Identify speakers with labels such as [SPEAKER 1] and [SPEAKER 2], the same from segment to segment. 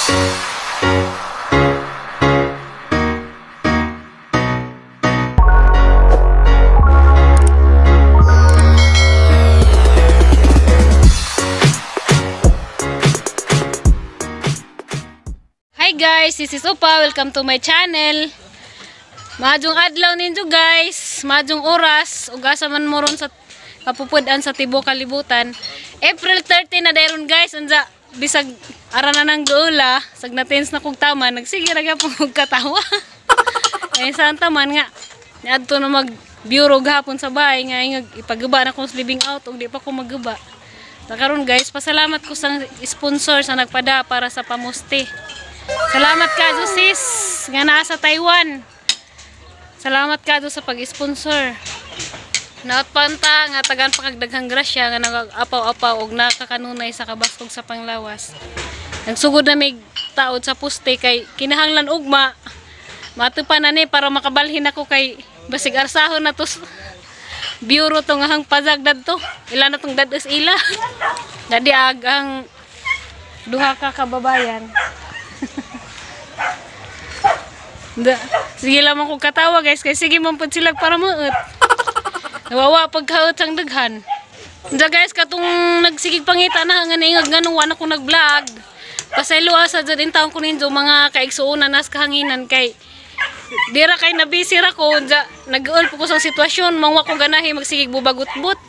[SPEAKER 1] Hi guys, this is Opa. Welcome to my channel. Maadjong adlaw ninyo guys, maadjong oras ug asa man mo ron sa kapupud-an sa tibuok kalibutan. April 30 na dayron guys, unsa bisag ara na nang guula, sag na-tense na kog tama, nagsige ra gyapon og katawa. Eh sa taman nga niadto na mag bureau gahapon sa bahay nga ingag ipaguba na kong living out ug di pa ko magguba. Karon guys, pasalamat ko sa sponsor sa nagpada para sa pamusti. Salamat ka sis nga naa sa Taiwan. Salamat ka sa pag-sponsor. Naot panta nga tagan pa kag daghang grasya nga nag-apaw-apaw og nakakanunay sa kabaskog sa panglawas. Nagsugod na mig taod sa poste kay kinahanglan ugma. Matupan na ni para makabalhin ako kay basig arsahon na to bureau to nga hang pazag dadto. Ila na tong dados ila. Dadi ag ang duha ka kababayan. Da, sige lamang kong katawa guys kay sige man pud sila para maut. Nawawa pagkaut sang daghan. Da guys katong nagsigig pangita na nga naingag nganong wa na ko nag-vlog. Pasaylo asa jud in taon ko ninyo mga kaigsuonan nas kahanginan kay dira kay nabisi ra ko unja nag-uol po ko sa sitwasyon mangwa ko ganahi magsigig bubagot-but.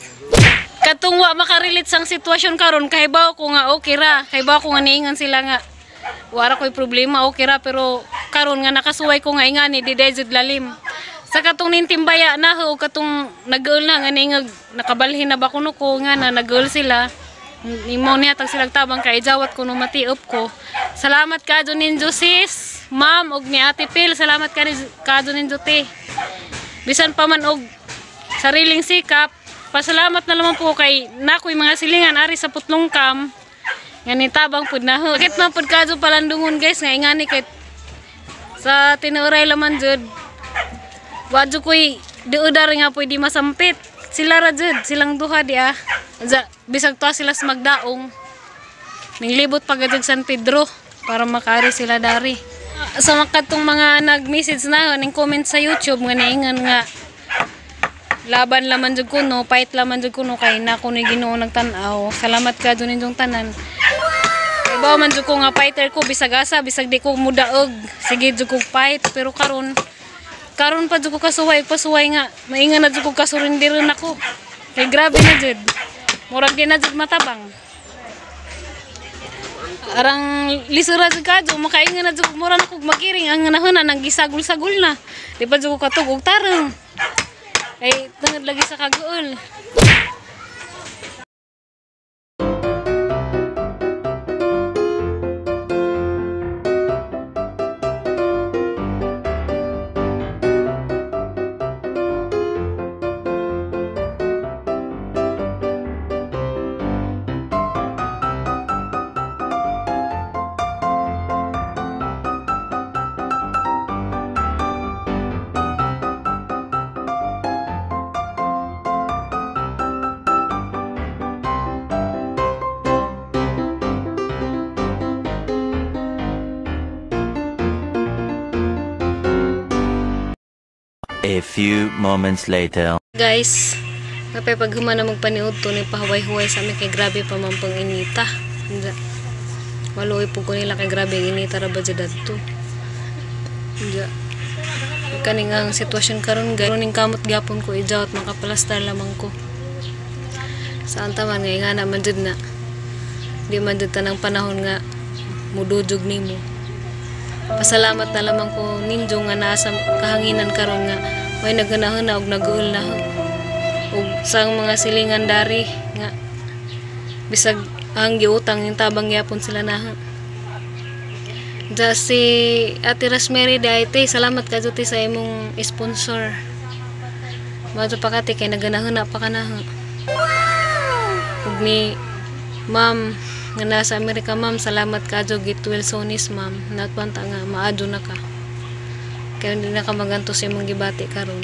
[SPEAKER 1] Katong wa makarelate sang sitwasyon karon kahibaw ko nga okay ra, kahibaw ko nga niingan sila nga wara ko'y problema, okay ra, pero karon nga nakasuway ko nga ingani di jud lalim. Sa katong nintimbaya na ho katong nag-uol na nga niingag nakabalhin na ba kuno ko nga na nag-uol sila. Imo niya tag silag tabang kay jawat kuno matiop ko. Salamat kadyo ninyo sis, ma'am og ni Ate Phil, salamat kadyo ninyo te. Bisan pa man og sariling sikap, pasalamat na lamang po kay nakoy mga silingan ari sa Putlong Cam. Nga nitabang pud na ho. Bakit man pud kadyo palandungon guys nga ingani kay sa tinuray laman jud. Wa jud koy duudar nga pwede masampit. Sila ra jud, silang duha di ah. Bisag tuwa sila sa magdaong. Ninglibot pa gajud San Pedro para makaari sila dari. Sa makatong mga nag-message na ning comment sa YouTube nga niingan nga laban laman jud kuno, fight laman jud kuno kay nako ni Ginoo nagtan-aw. Salamat ka jud ninyong tanan. Ibaw man jud ko nga fighter ko bisag asa, bisag di ko mudaog. Sige jud ko fight pero karon karon pa jud ko kasuway, pasuway nga maingan na jud ko kasurindiron ako. Kay grabe na jud. Murag di na jud matabang. Arang lisura jud kadyo makaingan na jud mura na kog magiring ang nahuna nang gisagol-sagol na. Di pa jud ko katug og tarong. Ay tungod lagi sa kaguol.
[SPEAKER 2] A few moments later.
[SPEAKER 1] Guys, kapag paghuman na magpaniud to ni pahuway-huway sa amin kay grabe pa man pang inita. Maluoy po ko nila kay grabe ang inita ra ba jud adto. Kaning ang sitwasyon karon guys, ning kamot gyapon ko ijawat makapalastar lamang ko. Saan ta man nga ingana man jud na. Di man jud tanang panahon nga mudujog nimo. Pasalamat na lamang ko ninyo nga naa sa kahanginan karon nga may naghanahuna og nag-uol na og sang mga silingan dari nga bisag ang giutang yung tabang gyapon sila na. Da si Ate Rosemary Daite, salamat ka jud sa imong sponsor. Madto pa kati kay naghanahuna pa ka na. Ug ni ma'am nga nasa Amerika ma'am, salamat ka jud git Wilsonis ma'am. Natpanta nga maadyo na ka. Kaya hindi na ka maganto sa imong gibati karon.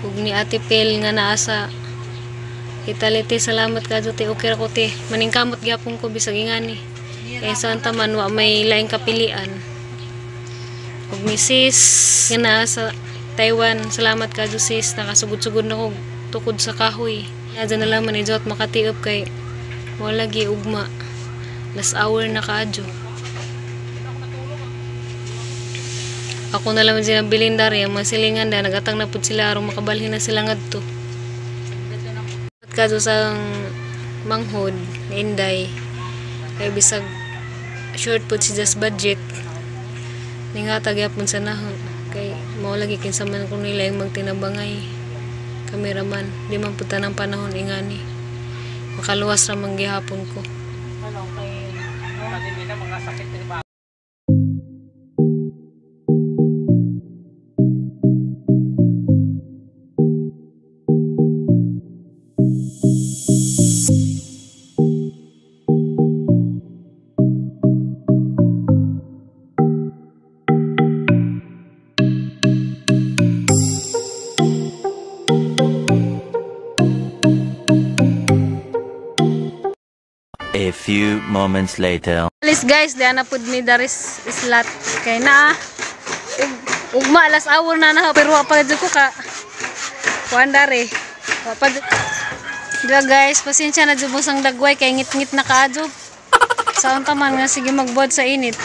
[SPEAKER 1] Ug ni Ate Pel nga naa sa Italy te, salamat ka jud te. Okay ra ko te. Maningkamot gyapon ko bisag ingani. Kay sa taman wa may laing kapilian. Ug misis nga naa sa Taiwan, salamat ka sis, nakasugod-sugod na ko tukod sa kahoy. Adyan na lang man ijot makatiop kay wala gi ugma. Last hour na kaadyo. Ako na lang dyan bilin dari ang mga silingan da nagatang na pud sila aron makabalhin na sila ngadto. At kadto sa manghod ni Inday kay bisag short pud si just budget ningatag gyapon sa naho kay mao lagi kinsa man kun nila yung magtinabangay cameraman di man pud tanang panahon ingani makaluwas ra man gihapon ko.
[SPEAKER 2] A few moments later.
[SPEAKER 1] Alis guys, di na pud mi daris islat kay na ugma alas hour na na pero wa pa jud ko ka kuan dare. Wa pa jud guys, pasensya na jud mo sang dagway kay ngit-ngit na kaadyo. Sa unta man nga sige magbuhat sa init.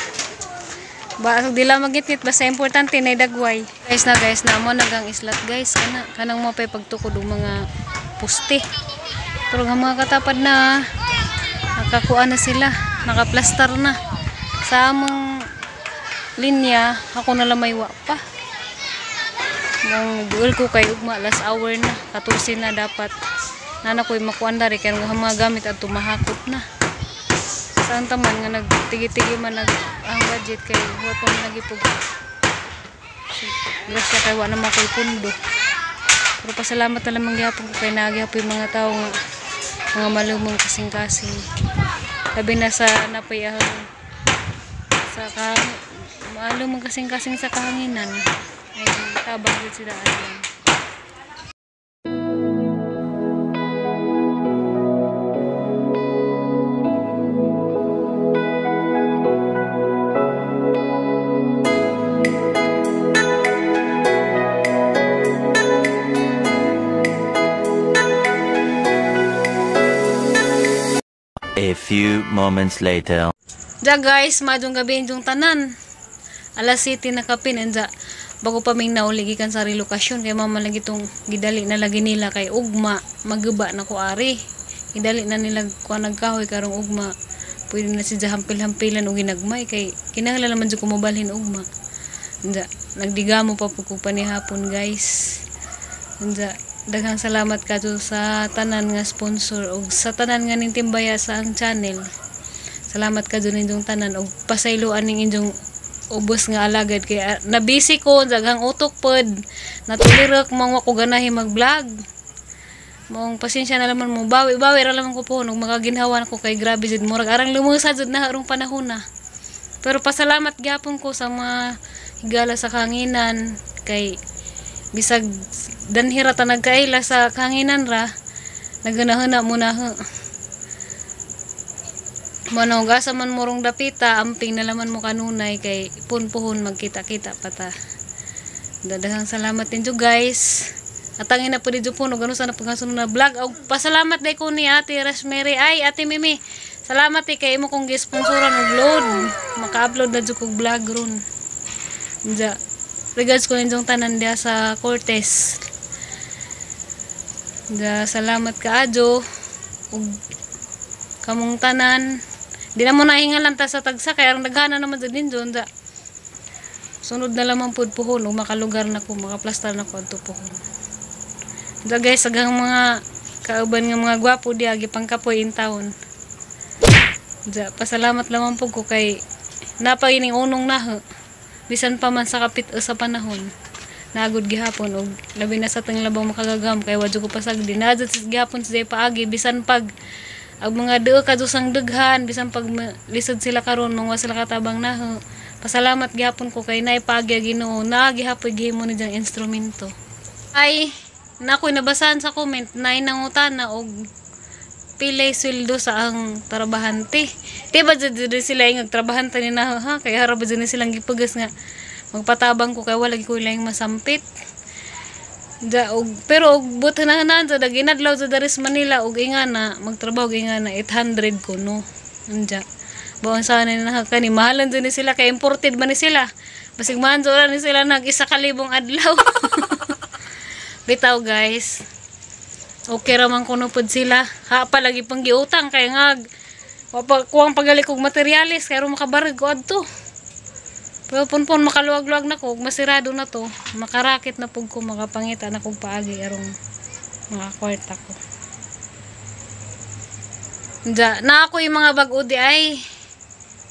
[SPEAKER 1] Ba di lang magngit-ngit basta importante na dagway. Guys na guys, na mo nagang islat guys kana kanang mo pay pagtukod og mga puste. Pero nga mga katapad na nakakuha na sila, nakaplastar na. Sa among linya, ako na lang may wa pa. Mong buol ko kay ugma last hour na, 14 na dapat. Nana ko'y makuan dari kay ang mga gamit at tumahakot na. Saan taman nga nagtigi-tigi man nag ang budget kay wa pa man nagipog. Grasya kay wa na man ko'y pundo. Pero pasalamat na lamang gihapon ko kay naagihapon yung mga tao nga mga malumong kasing-kasing. Labi na sa napay sa malumong kasing-kasing sa kahanginan ay tabang gid sila ayan.
[SPEAKER 2] A few moments later.
[SPEAKER 1] Ja guys, madong gabi inyong tanan. Alas 7 na kapin anja bago pa ming nauli gikan sa relokasyon kay mama lagi tong gidali na lagi nila kay ugma maguba na ko ari. Gidali na nila kuha nagkahoy karong ugma. Pwede na siya hampil-hampilan og ginagmay kay kinahanglan naman jud ko mobalhin ugma. Anja nagdigamo pa pud ko panihapon guys. Anja daghang salamat kadto sa tanan nga sponsor og sa tanan nga ningtimbaya sa ang channel. Salamat kadto ninyong tanan og pasayloan ning inyong ubos nga alagad kay nabisi ko daghang utok pod natulirok man wa ko ganahi mag-vlog. Maong pasensya na laman mo, bawi-bawi ra lamang ko po og makaginhawa nako kay grabe jud murag arang lumusad jud na arong panahon na. Pero pasalamat gyapon ko sa mga higala sa kanginan kay bisag danhira ta nagkaila sa kanginan ra naganahuna mo na manog asa man morong dapita amping na laman mo kanunay kay punpuhon magkita-kita pa ta. Daghang salamat ninyo guys. Atangin na po dito po no gano sana pagkasunod na vlog. Og pasalamat day ko ni Ate Rosemary ay Ate Mimi. Salamat kay imo kong gi-sponsoran og load. Maka-upload na jud kog vlog ron. Unja regards ko ninyong tanan diha sa Cortez. Unja salamat kaadyo ug kamong tanan. Di na mo nahingalan ta sa tagsa kay arang daghana naman jud ninyo. Unja sunod na lamang pud puhon ug makalugar na ko, makaplastar na ko adto puhon. Unja guys, agang mga kauban nga mga gwapo diha gipangkapoy in town. Unja pasalamat lamang pud ko kay napagining unong naho. Bisan pa man sa kapit o sa panahon naagod gihapon og labi na sa tang labaw makagagam kay wa jud ko pasagdi. Naadto gihapon sa paagi bisan pag ang mga duo kadusang daghan bisan pag lisod sila karon mangwa sila katabang naho. Pasalamat gihapon ko kay naay paagi Ginoo, naa gihapon gihimo ni diyang instrumento. Ay nakoy nabasahan sa comment naay nangutana og Apilay sweldo sa ang trabahante. Di ba jud jud sila ingag trabahante ni na ha, kay hara ba jud ni silang gipagas nga magpatabang ko kay wala gyud ko ilang masampit. Ja, og, pero og but na sa ginadlaw sa daris Manila og ingana magtrabaho og ingana 800 ko no. Anja. Baon sana ni na kani mahalan jud ni sila kay imported man ni sila. Basig mahan jud ni sila nag 1,000 adlaw. Bitaw, guys. Okay ra man kuno pod sila. Ha pa lagi pang giutang kay nga wa pa kuwang pagali kog materyales kay aron makabarag ko adto. Pero punpon makaluwag-luwag na ko, ug masirado na to, makarakit na pug ko, makapangita na kog paagi arong mga kwarta ko. Ja, na ako yung mga bag-o di ay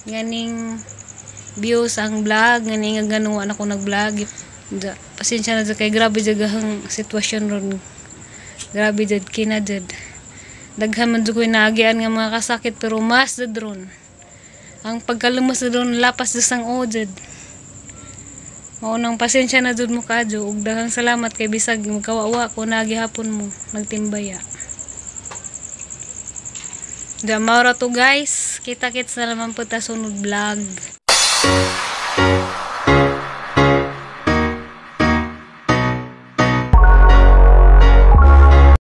[SPEAKER 1] ganing views ang vlog, ganing nga ganun ako nag-vlog. Ja, pasensya na jud kay grabe jud ang sitwasyon ron. Grabe jud kina jud. Daghan man jud ko'y naagian nga mga kasakit pero mas jud ron. Ang pagkalumos jud ron lapas jud sang o jud. Mao nang pasensya na jud mo kadyo ug daghang salamat kay bisag magkawawa ko naagi hapon mo nagtimbaya. Da mao ra to, guys. Kita-kits na naman po ta sunod vlog.